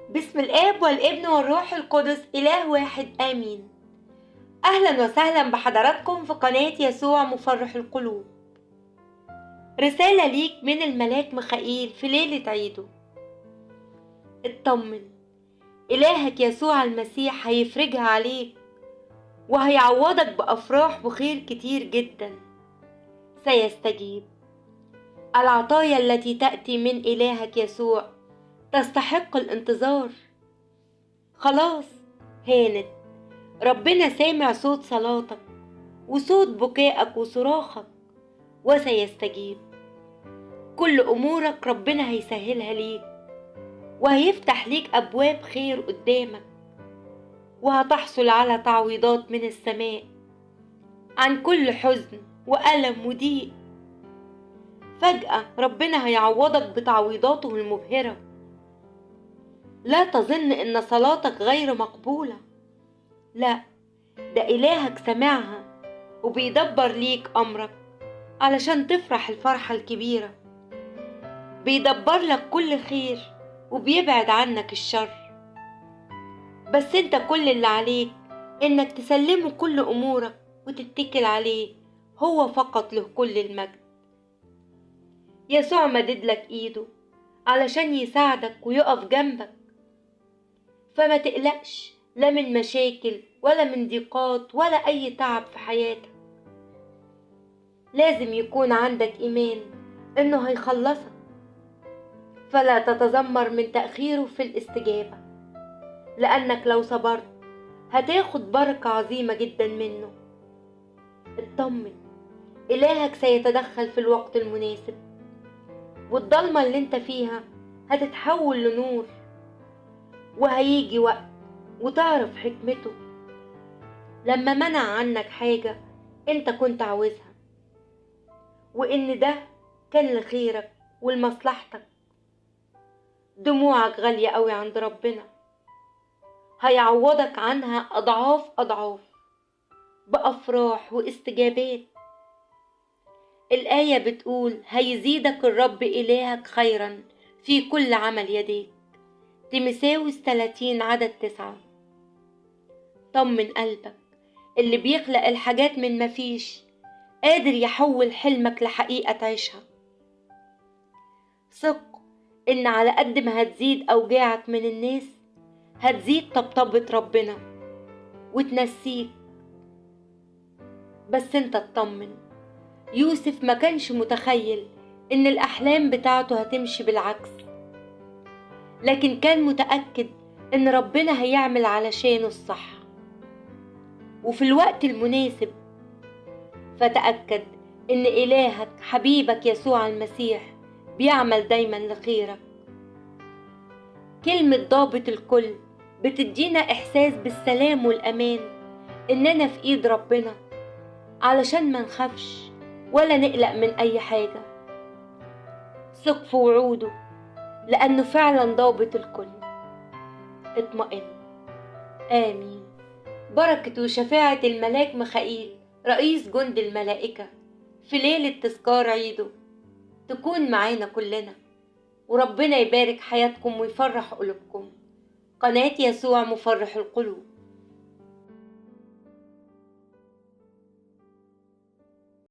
باسم الآب والابن والروح القدس إله واحد آمين. أهلا وسهلا بحضراتكم في قناة يسوع مفرح القلوب. رسالة ليك من الملاك ميخائيل في ليلة عيده. اطمن، إلهك يسوع المسيح هيفرجها عليك وهيعوضك بأفراح وخير كتير جدا. سيستجيب. العطايا التي تأتي من إلهك يسوع تستحق الانتظار. خلاص هانت، ربنا سامع صوت صلاتك وصوت بكائك وصراخك وسيستجيب. كل أمورك ربنا هيسهلها ليك وهيفتح ليك أبواب خير قدامك، وهتحصل على تعويضات من السماء عن كل حزن وألم وضيق. فجأة ربنا هيعوضك بتعويضاته المبهرة. لا تظن إن صلاتك غير مقبولة، لا، ده إلهك سمعها وبيدبر ليك أمرك علشان تفرح الفرحة الكبيرة. بيدبر لك كل خير وبيبعد عنك الشر، بس انت كل اللي عليك انك تسلمه كل امورك وتتكل عليه، هو فقط له كل المجد. يسوع مدد لك ايده علشان يساعدك ويقف جنبك، فما تقلقش لا من مشاكل ولا من ضيقات ولا اي تعب في حياتك. لازم يكون عندك ايمان انه هيخلصك، فلا تتذمر من تأخيره في الاستجابة، لأنك لو صبرت هتاخد بركة عظيمة جدا منه. اطمن، إلهك سيتدخل في الوقت المناسب، والضلمة اللي انت فيها هتتحول لنور، وهيجي وقت وتعرف حكمته لما منع عنك حاجة انت كنت عاوزها، وإن ده كان لخيرك ولمصلحتك. دموعك غالية قوي عند ربنا، هيعوضك عنها أضعاف أضعاف بأفراح واستجابات. الآية بتقول هيزيدك الرب إلهك خيرا في كل عمل يديك، تيموثاوس 30 عدد 9. طمن قلبك، اللي بيخلق الحاجات من مفيش قادر يحول حلمك لحقيقة تعيشها. ثق إن على قد ما هتزيد أوجاعك من الناس هتزيد طبطبة ربنا وتنسيك. بس انت اطمن، يوسف ما كانش متخيل إن الأحلام بتاعته هتمشي بالعكس، لكن كان متأكد إن ربنا هيعمل علشانه الصح وفي الوقت المناسب. فتأكد إن إلهك حبيبك يسوع المسيح بيعمل دايما لخيرك. كلمة ضابط الكل بتدينا إحساس بالسلام والأمان إننا في إيد ربنا، علشان ما نخافش ولا نقلق من أي حاجة. ثق في وعوده لأنه فعلا ضابط الكل. اطمئن. آمين. بركة وشفاعة الملاك ميخائيل رئيس جند الملائكة في ليلة تذكار عيده تكون معانا كلنا، وربنا يبارك حياتكم ويفرح قلوبكم. قناة يسوع مفرح القلوب.